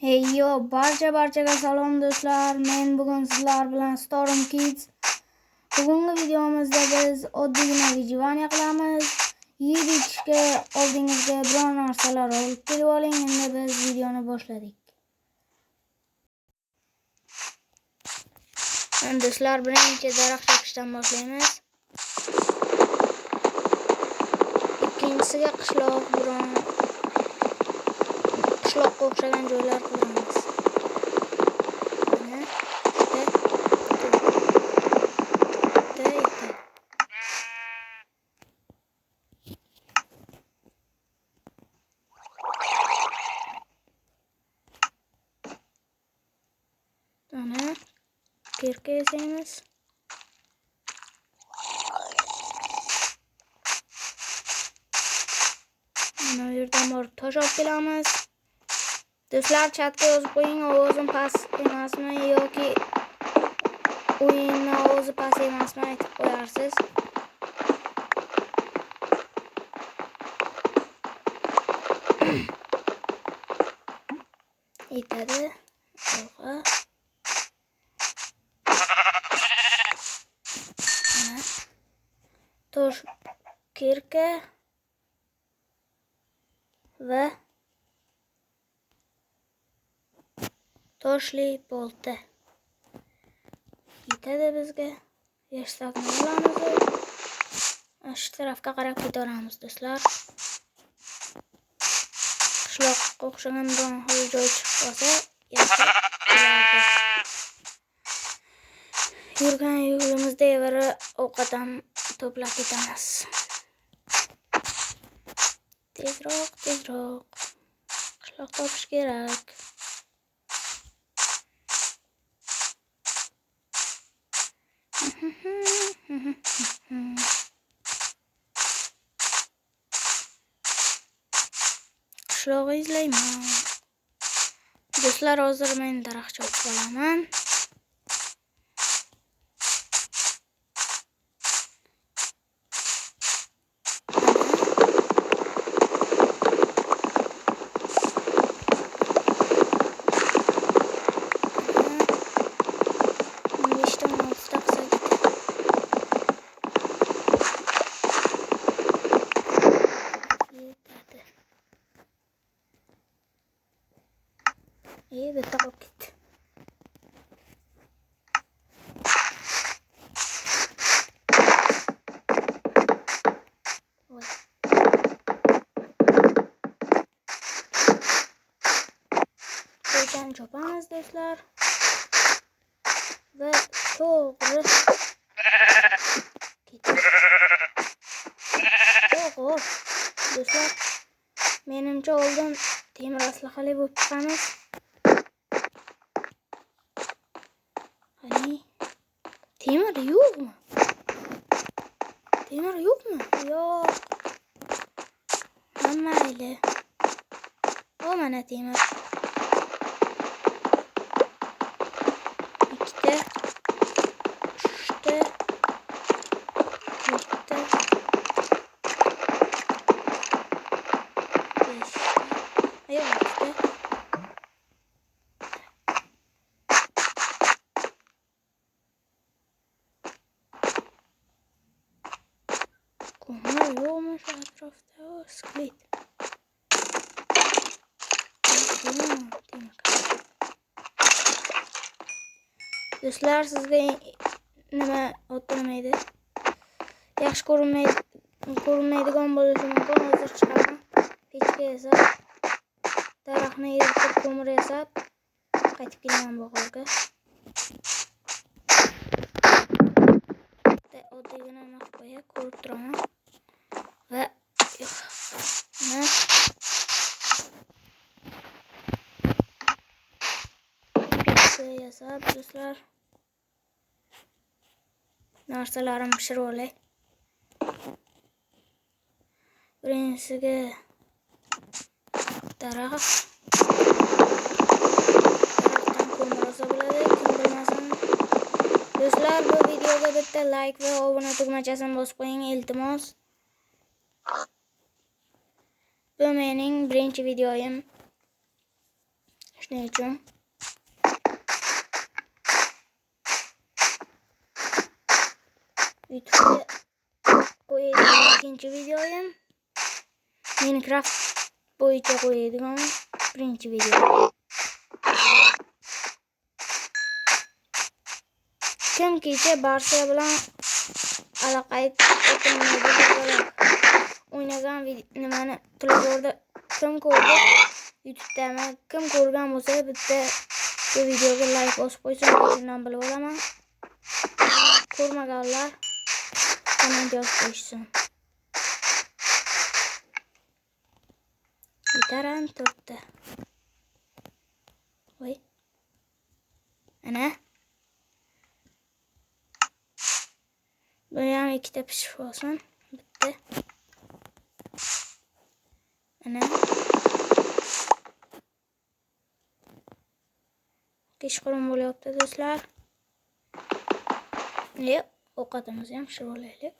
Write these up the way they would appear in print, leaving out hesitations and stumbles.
Hey yo, barchaga salom do'stlar. Men bugun sizlar bilan Storm Kids. Bugungi videomizda biz oddiygina выживание qilamiz. Yeb ichishga oldingizga biror narsalar olib kelib oling. Endi biz videoni boshladik. Do'stlar, birinchi daraxt chopishdan boshlaymiz. Ikkinchisiga qishloq biron qishloqqa o'xshagan joylar quramiz. Mana ikkita, to'rtta, yetti. Mana kirka yasaymiz. Mana bu yerdan borib tosh olib kelamiz. Do'stlar, chatga yozib qo'ying, ovozim past emasmi yoki o'yinning ovozi past emasmi aytib qo'yarsiz. Yetadi. Yo'q. Mana tosh kirka va toshli bolta yetadi bizga. Yashtakni olamiz. Shu tarafga qarab ketaveramiz do'stlar. Qishloqqa o'xshagan biron xil joy chiqib qolsa yaxshi bo'lardi. Yurgan yo'limizda evara ovqat ham to'plab ketamiz. Tezroq, tezroq qishloq topish kerak. Qishloq izlayman. Do'stlar, hozir men daraxt chopib olaman. Bitta qolib ketdi. Voy. Qo'ychani chopamiz do'stlar. Va to'g'ri ketdi. To'g'ri. Do'stlar, menimcha oldin temir aslahali bo'lib chiqamiz. Hani temir yo'qmi? Temir yo'qmi? Yo'q. Mayli. O mana temir. Ikkita, uchta, to'rtta, beshta, oltita. Ko'mir yo'qmi shu atrofda? O, skelet. Do'stlar, sizga nima o'tirmaydi? Yaxshi ko'rinmaydigan bo'lishi mumkin. Hozir chiqaman. Pechka yasab, daraxtni eritib, ko'mir yasab qaytib kelaman bog'orga. Oddiygina nima qilib qo'yay, ko'rib turaman. Va mana pechka yasab do'stlar, narsalarimni pishirib olay. Birinchisiga daraxt. Daraxtdan ko'mir olsa bo'ladi, kim bilmasin. Do'stlar, bu videoga bitta like va obuna tugmachasini bosib qo'ying, iltimos. Bu mening birinchi videoyim. Shuning uchun YouTube'da qo'yadigan ikkinchi videoyim Minecraft bo'yicha qo'yadigan birinchi video. Kim kecha Barsa bilan allaqayt o'ynagan nimani televizorda kim ko'rdi? YouTube'dami? Kim ko'rgan bo'lsa bitta bu videoga like bosib qo'ysin, shundan bilib olaman. Ko'rmaganlar komment yozib qo'yishsin. Yetaran 4ta. Voy. Ana. Buni ham ikkita pishib olsin. Bitta. Ana. Kechqurun bo'lyapti do'stlar. Yo'q, ovqatimizni ham pishirib olaylik.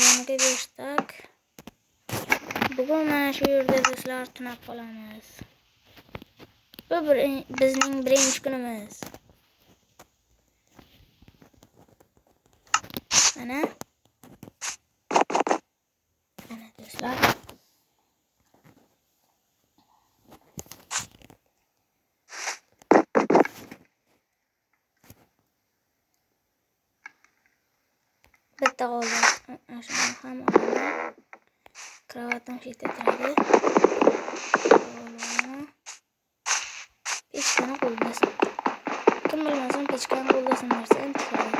Yoniga bersak. Bugun mana shu yerda do'stlar tunab qolamiz. Bu bizning birinchi kunimiz. Mana. Mana do'stlar. Bitta qoldi. Shuni ham olaman. Kravatim shu yerda turadi. Pechkani qo'lda sindir. Kim bilmasin pechkani qo'lda sindirsa intiqadi.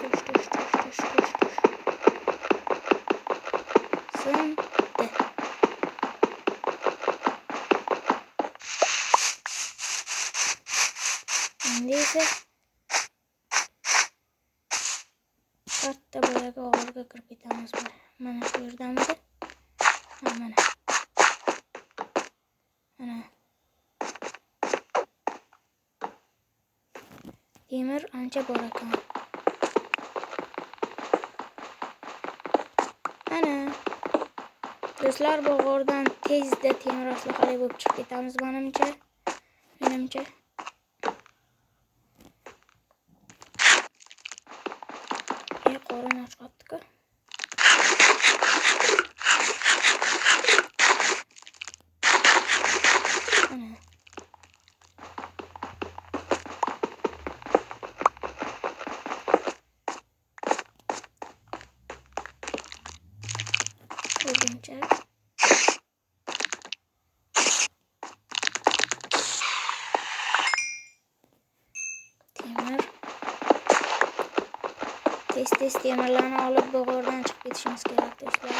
Tush tush tush tush tush tush. Sindi. Endi esa katta boyagi og'irga kirib ketamiz. Mana shu yerdamidi? Mana. Mana. Temir ancha bor ekan. Ana. Do'stlar, bu g'ordan tezda temir aslahali bo'lib chiqib ketamiz menimcha. Menimcha. Qorin och qolibdi-ku. Ana. O'rgimchak. Temir. Tez-tez temirlarni olib bog'ordan chiqib ketishimiz kerak do'stlar.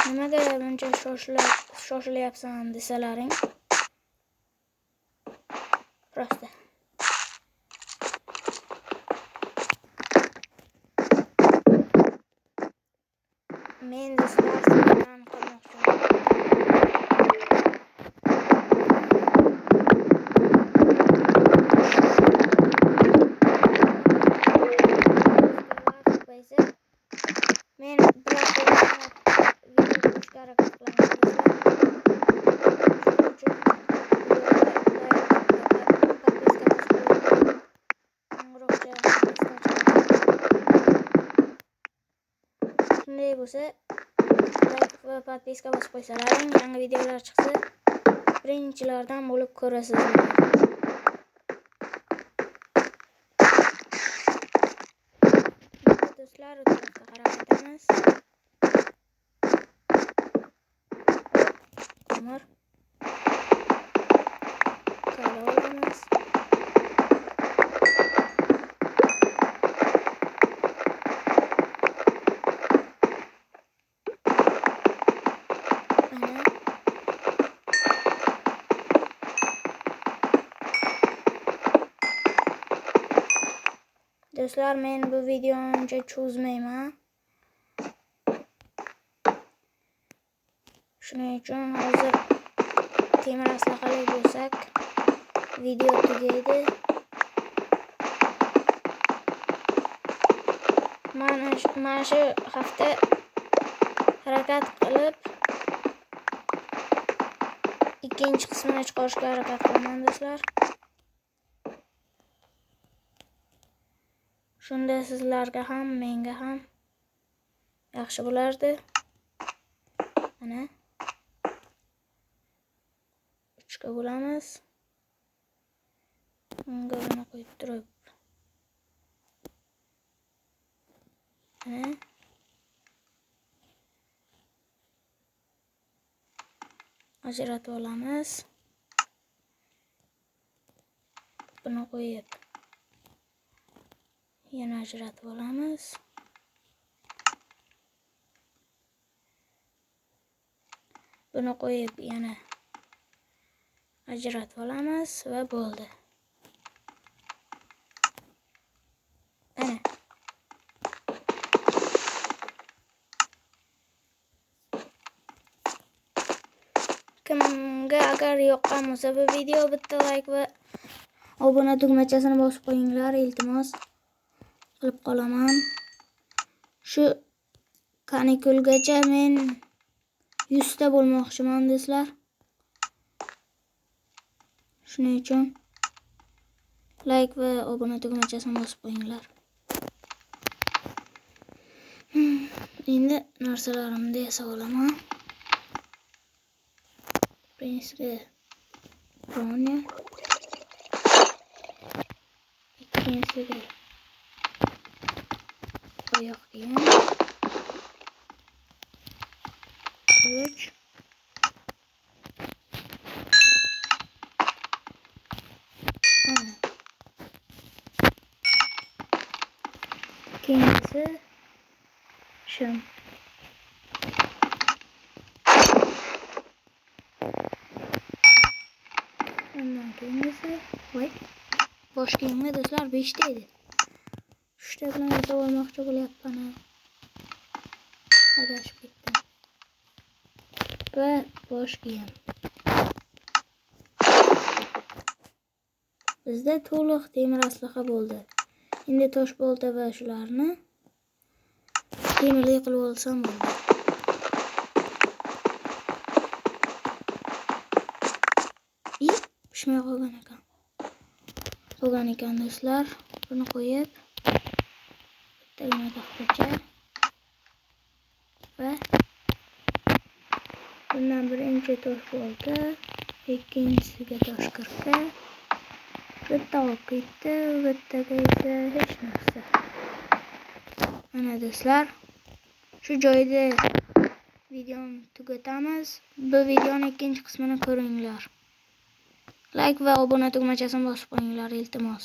Nimaga buncha shoshilyapsan desalaring? Prosta. Men do'stlar sizlardan qilmoqchiman. Men biroz video qo'yishga harakat qilaman do'stlar. Shuning uchun videoga like va podpiska bosib qo'ying. Qo'ng'iroqcha esdan chiqarmang. Shunday bo'lsa, like va podpiska bosib qo'ysalaring, yangi videolar chiqsa, birinchilardan bo'lib ko'rasizlar. Do'stlar, u tarafga qarab ketamiz. Ko'mir. Kalla olamiz. Mana. Do'stlar, men bu videoni uncha cho'zmayman. Shuning uchun hozir temir aslahali bo'lsak, video tugaydi. Mana shu hafta harakat qilib ikkinchi qismini chiqarishga harakat qilaman do'stlar. Shunda sizlarga ham, menga ham yaxshi bo'lardi. Mana 3 ga bo'lamiz. Unga buni qo'yib turib. Mana ajratib olamiz. Buni qo'yib yana ajratib olamiz. Buni qo'yib yana ajratib olamiz va bo'ldi. Ana. Kimga agar yoqqan bo'lsa bu video bitta like va obuna tugmachasini bosib qo'yinglar, iltimos qilib qolaman. Shu kanikulgacha men 100 ta bo'lmoqchiman do'stlar. Shuning uchun like va obuna tugmachasini bosib qo'yinglar. Endi narsalarimni yasab olaman. Birinchisi bronya, ikkinchisi oyoq kiyim, 3 keyingisi shim. Undan keyingisi, voy, bosh kiyimga do'stlar 5 ta edi. 3 ta bilan yasab olmoqchi bo'lyapman. Adashib ketdim. Va bosh kiyim. Bizda to'liq temir aslaha bo'ldi. Endi tosh bolta va shularni temirli qilib olsam bo'ldi. Pishmay qolgan ekan. Qolgan ekan do'stlar. Buni qo'yib bittagina taxtacha va bundan birinchi tosh bolta, ikkinchisiga tosh kirka, bitta olib ketdi, bittaga esa hech narsa. Mana do'stlar, shu joyda videoni tugatamiz. Bu videoning ikkinchi qismini ko'ringlar. Like va obuna tugmachasini bosib qo'yinglar, iltimos.